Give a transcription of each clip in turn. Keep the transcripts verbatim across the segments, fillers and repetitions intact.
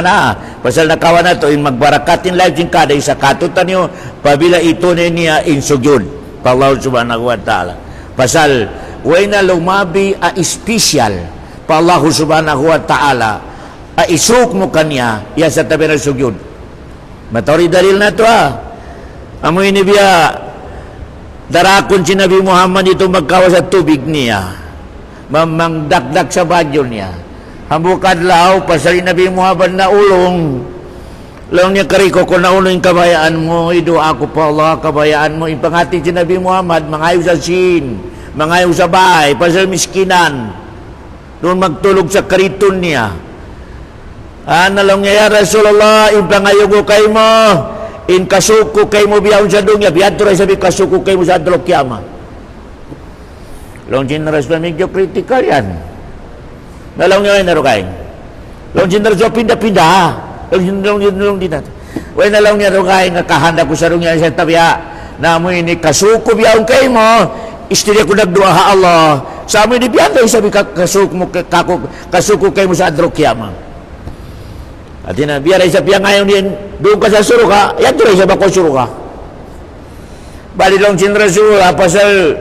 Na, pasal nakawa' natu' in magbarakat in live sin kada isa kātu'niyu, apabila itunay niya in sujud pa Allah Subhanahu wa Ta'ala. Pasal, way na lumabi a special pa Allah Subhanahu wa Ta'ala, a isuuk mu kaniya, ya sa tabi na sujud. Mataud in dalil natu', ha. Amu ini biya' darakun sin Nabi Muhammad itu magkawa' sin tubig niya. Mamangdakdak sin badju' niya. Hambuuk adlaw, pasal in Nabi Muhammad naulung. Laung niya, "Kari ku, ku naulung, in kabayaan mu, iduwaa ku pa Allah, kabayaan mu." In panghati sin Nabi Muhammad, mangayu' sin sīn, mangayu' sin bay, pasal miskinan. Duun magtulug sin kariton niya. Laung niya, "Ya Rasulullah, in pangayu' ku kaymu, in kasuuk ku kaymu bihaun sin dunya, biya' tuud da isab in kasuuk ku kaymu sin adlaw kiyamat." Laung sin Rasul, "Medyo critical yan." Na laung niya, "Way na dugaing." Laung sin Rasul, "Pinda-pinda." Laung sin, laung sin, laung sin, "Way na," laung niya, "dugaing, kahanda ku sa dunya sa tabiya'. Na amu ini kasuuk ku bihaun kaymu, istiriya ku nagduwaa ha Allah. Sa' amu ini biya' da isab in ka-, kasuuk mu ka-, kaku-, kasuuk ku kaymu sin adlaw kiyamat." Hāti niya, biya' da isab in piyangayuun niya, duun ka sa surga', yadtu da isab aku surga'. Bali laung sin Rasul, pasal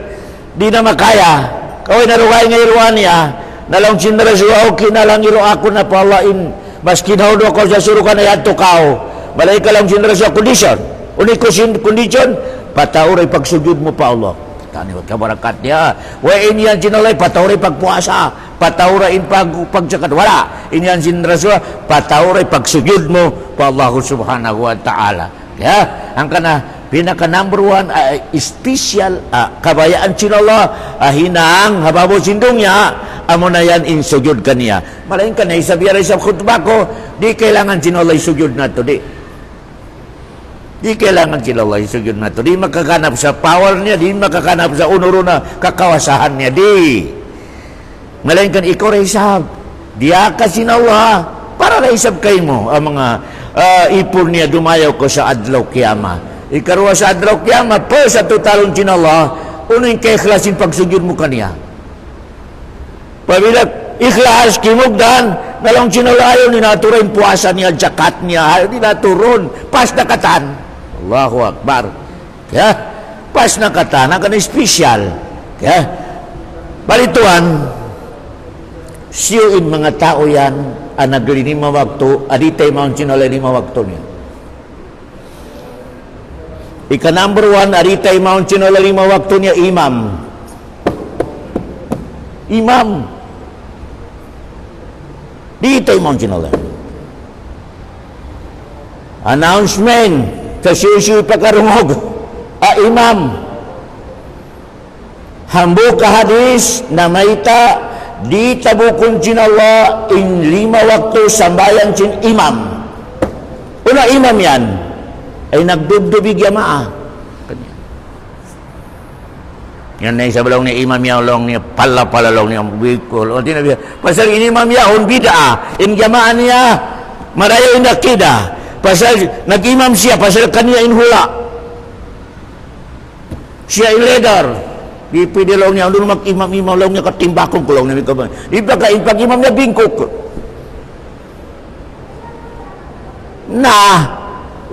di' na makaya. "Kaw way na dugaing, iruwaa niya." Na laung sin Rasul, "Okay na lang, iruwaa ku na pa Allah in, maski na duun kaw sa surga' na yadtu kaw." Malayngkan laung sin Rasul, "Condition." "Unu in condition?" "Pataud da in pagsujud mu pa Allah." Taniyu kabarakat niya. Way in yan sin Allah, "Pataud da in pagpuasa. Pataud da in pag-, pagjakat." Wala'. In yan sin Rasul, "Pataud da in pagsujud mu pa Allah Subhanahu wa Ta'ala." Ya, hangkan na, pinaka number one, ah, special, ah, kabayaan sin Allah, ah, hinang ha babaw sin dunya, amuna yan in sujud kaniya. Malayngkan na isab, biya' da isab khutbah ku, di' kailangan sin Allah in sujud natu', di'. Di' kailangan sin Allah in sujud natu'. Di' makaganap sin power niya, di' makaganap sin unu-unu na kakawasahan niya, di'. Malayngkan ikaw da isab. Diyaak kaw sin Allah. Para da isab kaymu, in manga, ah, ipun niya dumayaw kaw sin adlaw kiyamat. Hikaruwa sin adlaw kiyamat, pagtutanun sin Allah, unu in kaikhlas sin pagsujud mu kaniya. Apabila ikhlas, kimugdan, na laung sin Allah, ayaw niyu na aturan in puasa niya, jakat niya, ayaw niyu na aturan, pas na katan. Allahu Akbar. Ya, pas na katan, hangkan special. Ya. Bali tuwan, hisiyu in manga tau yan, in naglilima waktu, di' taymaun sin Allah lima waktu niya. Ika number one, di' taymaun sin Allah lima waktu niya, imam. Imam. Di' taymaun sin Allah. Announcement, hisiyu-siyu in pakarungug, a imam. Hambuuk hadis namayta', di' tabukun sin Allah in lima waktu sambahayang sin imam. Unu in imam yan? Ay nagdubdub in jamaa. Yan na isab laung niya imam yaun, laung niya pala-pala, laung niya bikul. O, di' na biya'. Pasal in imam yaun bid'ah. In jamaa niya, marayaw in aqidah. Pasal nag-imam siya, pasal kaniya in hula'. Siya in leader. Di' pwede laung niya, "Unu mag-imam-imam," laung niya, "katimbakun ku," laung niya, "di' ba ka in pag-imam niya bingkuk." Na,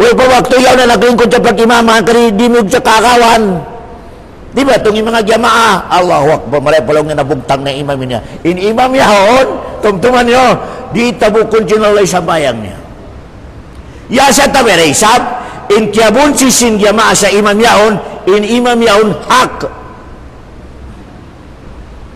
way pa waktu yaun na naglingkud sa pag-imaman, kari dimug sa kakawan. Di' ba, tung in manga jamaa, Allahu Akbar, marayaw pa laung niya nabugtang na imam niya. In imam yaun, tumtuman niyu, di' tabukun sin Allah in sambahayang niya. Ya sa tabi da isab, in kiyabunsi sin jamaa sin imam yaun, in imam yaun hak.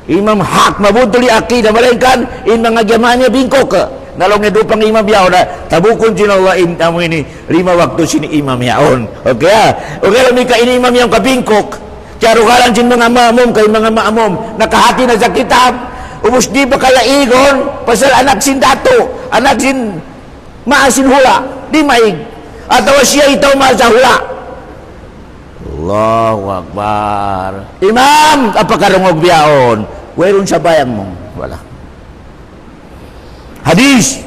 Imam hak, mabuntul in aqidah, malayngkan in manga jamaa niya bingkuk. Na laung niya duun pa in imam yaun, na tabukun sin Allah in amu ini, lima waktu sin imam yaun. Okay, ha? Okay, laung niya in imam yaun kabingkuk. Kiyarugalan sin manga ma'mum, kay manga ma'mum nakahati na sin kitab. Ubus di' pa kaya igun, pasal anak sin datu', anak sin maa sin hula', di' maig. Atawa siya in tau maa sin hula'. Allahu Akbar. Imam, apa karungug bihaun? Wayruun sambahayang mu. Wala'. Hadis.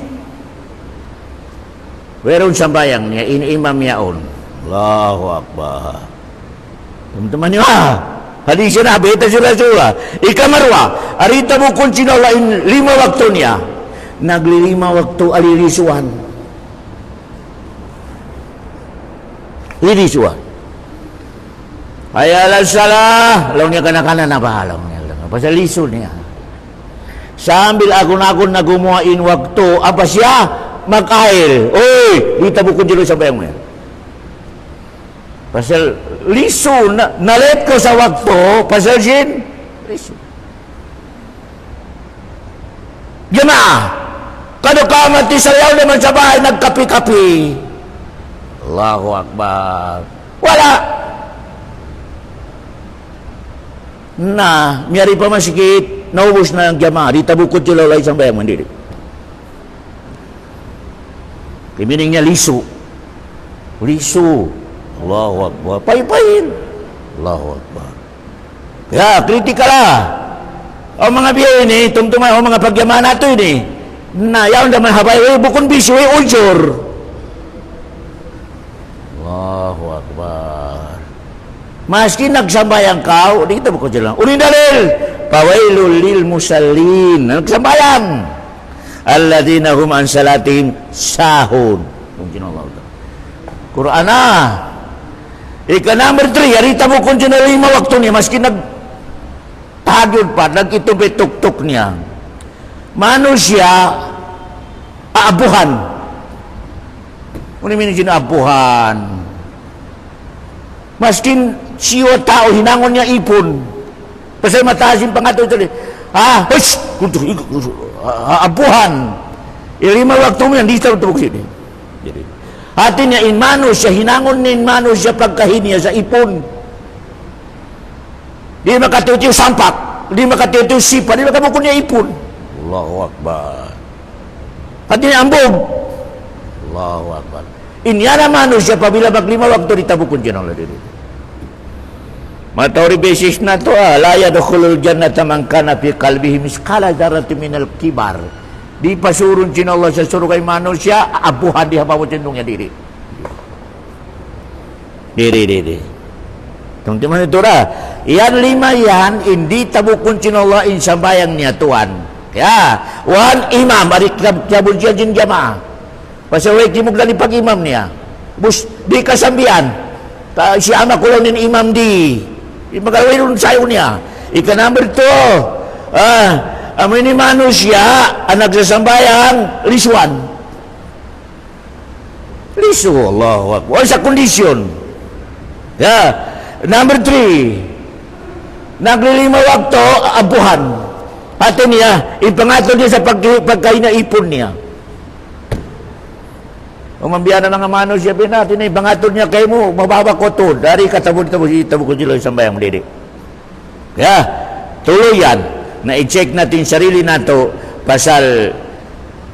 Wayruun sambahayang niya, in imam yaun. Allahu Akbar. Tumtuman niyu, ha? Hadis yan, bayta' sin Rasulullah. Ikaruwa, di' tabukun sin Allah in lima waktu niya. Naglilima waktu, alilisuan. Iri suwa. Hayya 'alas salah, laung niya kana-kana na ba, laung niya. Pasal lisu niya. Sambil agun-agun na gumuwa' in waktu, apa siya? Mag-ail. Uy, di' ta bukun julu sambahayang mu yan. Pasal lisu, na, na-late kaw sa waktu, pasal sin lisu. Jamaa, kadu kamat isab yaun da man sa bāy nagkapi-kapi. Allahu Akbar. Wala'. Na, miyari pa masjid, naubus na in jamaa, di' ta bukun sila, wala' isambahayang mu yan didi. Kimining niya lisu. Lisu. Allahu Akbar. Pay-payin. Allahu Akbar. Ya, kritikal ha. O manga biya' ini, tumtuma, o manga pagjamaa natu' ini. Na, yaun da man ha bāy, uy, bukun bisu, uy, ujur. Allahu Akbar. Maski nagsambahayang kaw, di' ta bukun sila. Unu in dalil? فويل للمصلين. Nagsambahayang. الذين هم عن صلاتهم ساهون. Mungkin Allah Ta'ala. Qur'an, ah. Ika number three, yari ta bukun sila lima waktu niya, maski nagtahajjud pa, nagkitubay tuktuk niya. Manusiya', aabuhan. Unu in meaning sin abuhan? Maskin siyu tau hinangun niya ipun. Pasal mataas in pangatud tadi. Ah, hush! Kuntu, iku, kuntu. Ah, abuhan. In lima waktu mu yan, di' ta tubug sini. Jadi, hati niya in manusiya', hinangun niya in manusiya' pagkahi niya sa ipun. Di' makatiyu'tiyu' sampak, di' makatiyu'tiyu' sipa, di' makabukun niya ipun. Allahu Akbar. Hati niya ambug. Allahu Akbar. In yan na manusiya' apabila maglima waktu di' ta bukun sin Allah diri. Mataud in basis natu', ah, لا يدخل الجنة من كان في قلبه مثقال ذرة من الكبر. Di' pasurun sin Allah sin surga' in manusiya', abuhan di' ha babaw sin dunya diri. Diri, diri. Tumtuma niyu tuud. Yan lima yan, in di' ta bukun sin Allah in sambahayang niya tuwan. Ya, wal imam, ari kitab, kitabul jihad sin jamaa. Pasal way kimugdan in pag-imam niya. Bus, di' kasambihan. Ka, siya ama' kulaw in imam di'. Di' magawirun sayu niya. Ika number two. Ah, amu ini manusiya', anak sasambahayang, lisuan. Lisu, Allahu Akbar. Sa' kondisyon. Ya. Number three. Naglilima waktu, abuhan. Hati niya, in pangatud niya sa pag-, pagkahi niya ipun niya. Umabiya na manga manusiya' pina, hati niya, in pangatud niya kaymu, mababa' kutud. Dari katabud-tabud, tabud ku jilo sambahayang diri. Ya, tuluyan, na i-check natu' in sarili natu', pasal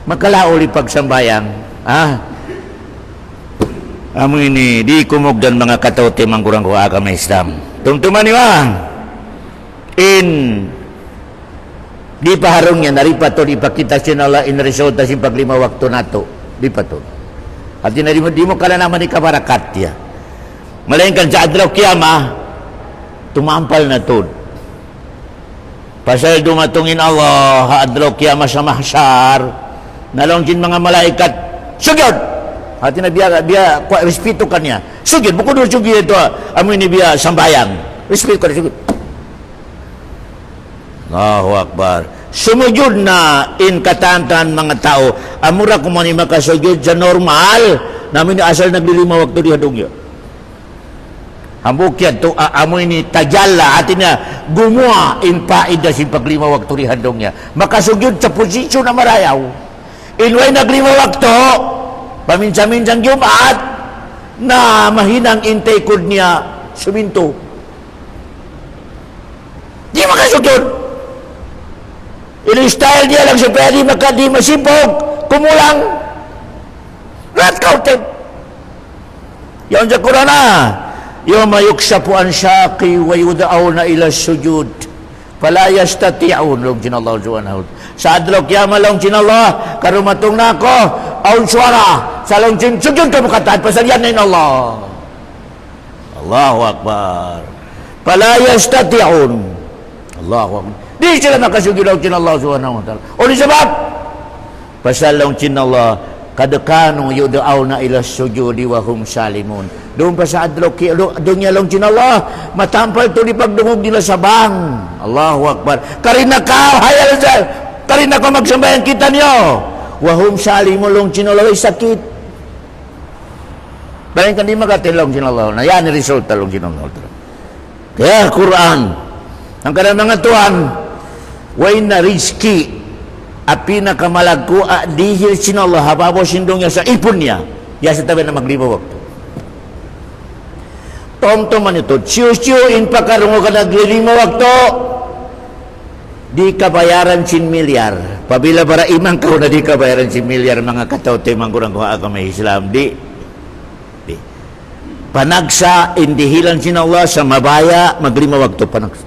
makalaul in pagsambahayang. Ha? Amu ini, di' kumugdan manga kataw-taymanghuran ku ha agama Islam. Tumtuma niyu, ah. In, di' pa ha dunya, na di' pa tuud ipakita' sin Allah in resulta sin paglima waktu natu'. Di' pa tuud. Hati niya di' mu, di' mu kananaman in kabarakat niya. Malaingkan sa adlaw kiyamat, tumampal na tuud. Pasal dumatung in Allah, ha adlaw kiyamat sa mahsar, na laung sin manga malaikat, "Sujud!" Hati niya biya', biya', kuwa, respeto kaniya. "Sujud, bukun mu sujud yadtu, amu ini biya' sambahayang. Respeto kaniya, sujud." Allahu Akbar. Sumujud na in katan-katan manga tau. Amura kuman in makasujud sa normal, na amu ini asal naglilima waktu di ha dunya. Hambuuk yadtu, a-, amu ini tajalla, hati niya, gumuwa' in paida sin paglima waktu di ha dunya. Makasujud sa posisyon na marayaw. In way naglima waktu, paminsan-minsan Jumaat, na mahinang in taykud niya sumintu. Di' makasujud. In style niya lang supaya di' maka-, di' masipug, kumulang. Rat kaw, ten. Yan sa Qur'an, ah. يوم يكشف عن ساق ويدعون إلى السجود فلا يستطيعون, laung sin Allah Subhanahu wa Ta'ala. Sa adlaw kiyamat, laung sin Allah, karumatung na aku, awn suwara, sa laung sin, "Sujud kamu katan, pasal yan na in Allah." Allahu Akbar. فلا يستطيعون. Allahu Akbar. Di' sila makasujud, laung sin Allah Subhanahu wa Ta'ala. Unu in sabab? Pasal laung sin Allah, قد كانوا يدعون إلى السجود وهم سالمون. Duun pa sa adlaw ki-, du-, dunya laung sin Allah, matampal tuud in pagdungug nila sa bang. Allahu Akbar. Karna' kaw, hayal sa, karna' kaw magsambahayang kitaniyu. وهم سالمون laung sin Allah, way sakit. Bayangkan di' makatulung sin Allah. Na yan in resulta laung sin Allah. Kaya Qur'an. Hangkan manga tuwan, way na rizki, api na kamalaggu', a, dihil sin Allah, ha babaw sin dunya sa ipun niya. Ya sa tabi na maglima waktu. Tumtuma niyu tuud, siyu-siyu in pakarungug naglilima waktu. Di' kabayaran sin milyar. Pabila bara imam kaw na di' kabayaran sin milyar, manga kataw-taymanghuran ku ha agama Islam. Di', di'. Panagsa in dihilan sin Allah sa mabaya' maglima waktu panagsa.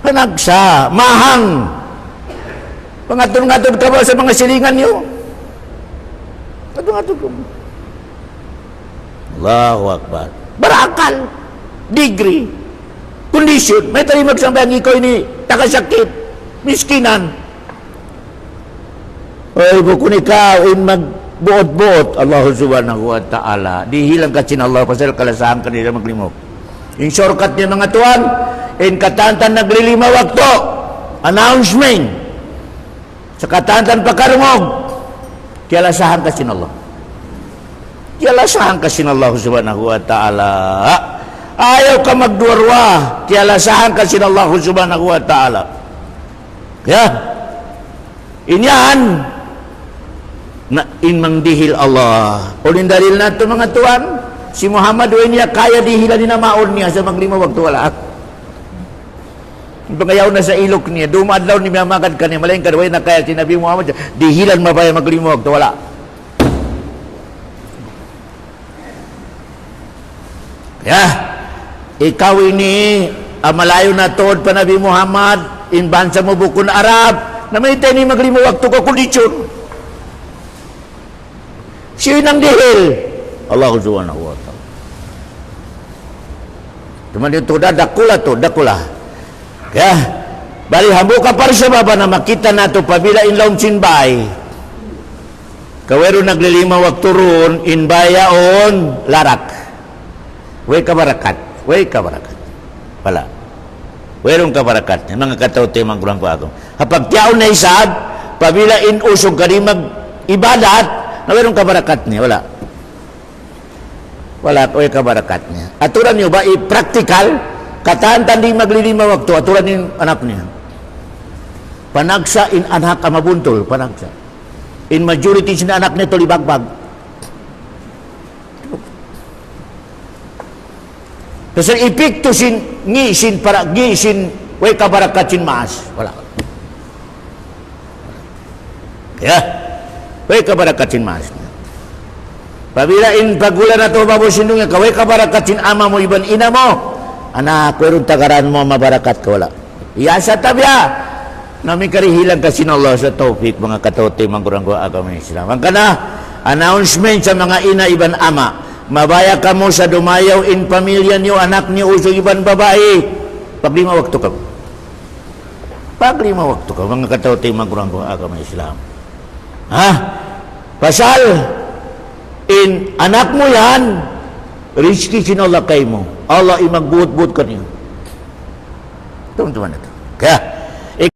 Panagsa, mahang. Pangatud-ngatud kaw ba sa manga silingan niyu? Ngatud-ngatud kaw. Allahu Akbar. Barakal. Degree. Condition. Mayta' di' magsambahayang ikaw ini taga sakit, miskinan. Ay, bukun ikaw in magbuut-buut. Allah Subhanahu wa Ta'ala. Dihilan kaw sin Allah pasal kalasahan kaniya maglima. In shortcut niya, manga tuwan, in katan-katan naglilima waktu. Announcement. Sa katan-katan pakarungug, kiyalasahan kaw sin Allah. Kiyalasahan kaw sin Allah Subhanahu wa Ta'ala. Ayaw kaw magduwa-ruwa, kiyalasahan kaw sin Allah Subhanahu wa Ta'ala. Ya. In yan, na in mangdihil Allah. Unu in dalil natu', manga tuwan, hi Muhammad, way niya kaya dihilan in amaun niya sa maglima waktu, wala'. Pangayaw na sa iluk niya, dumadlaw niya miyamagad kaniya, malayngkan way na kaya hi Nabi Muhammad, dihilan mabaya' maglima waktu, wala'. Ya, ikaw ini, ah, malayu na tuud pa Nabi Muhammad, in bansa mu bukun Arab, na mayta' ini maglima waktu kaw, condition. Siyu in nangdihil? Allah Subhanahu wa Ta'ala. Cuma di' tuud, dakula' tuud, dakula'. Ya. Bali hambuuk parsababan na makita' natu' apabila in lawm sin bāy. Kaw wayruun naglilima waktu duun, in bāy yaun larak. Way kabarakat, way kabarakat. Wala'. Wayruun kabarakat niya, manga kataw-taymanghuran ku aku. Ha pagtiyaun na isab, apabila in usug ka di' mag-ibadat, na wayruun kabarakat niya, wala'. Wala', way kabarakat niya. Aturan niyu ba, i-practical, katan-katan di' maglilima waktu, aturan in anak niya. Panagsa in anak ama buntul, panagsa. In majority sin anak niya tulibagbag. Pasal epektu sin, ngi' sin para, ngi' sin, way kabarakat sin maas. Wala'. Ya. Way kabarakat sin maas. Apabila in paggulan natu' babaw sin dunya kaw, way kabarakat sin ama' mu iban ina' mu. Anak, wayruun tagaran mu, mabarakat kaw, wala'. Ya, sa tabiya'. Na miyarihilan kaw sin Allah sa tawfik, manga kataw-taymanghuran ku agama Islam. Hangkan na, announcement sa manga ina' iban ama'. Mabaya' kamu sa dumayaw in pamilya niyu, anak niyu, usug iban babai. Paglima waktu kamu. Paglima waktu kamu, manga kataw-taymanghuran ku agama Islam. Ha? Pasal, in anak mu yan, rizki sin Allah kaymu. Allah in magbuut-buut kaniyu. Tumtuma natu'. Kaya,